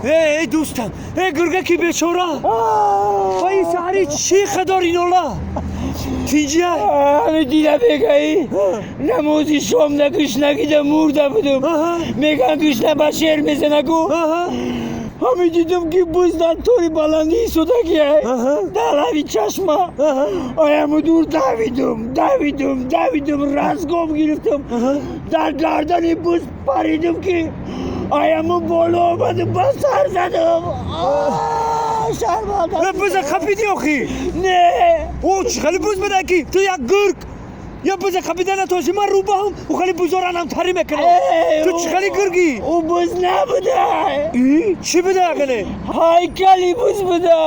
Эй, дӯстам, эй гургаки бечора, ай саҳари чӣ хадори нола? Тинҷия? Ҳами дида бегаӣ, намози шом на гушнагида мурда будум. Меган, гушна ба шер мезана ку. Ҳами дидум, ки буз дар тори баландӣ истодагиай, дар лави чашма. Аяму дур давидум, давидум, давидум, разгон гирифтум, дар гардани буз паридум, ки аяму боло омадум, ба сар задум. Шарманда. Буза қапидӣ охӣ? Не. О, чӣ хеле буз буда, ки ту як гург я буза қапида натонисти? Ман рӯбаҳам, ӯ хеле бузора намтарӣ мекунам. Ту чӣ хеле гургӣ? Ӯ буз набуда. Чӣ буда ягане? Ҳайкали буз буда.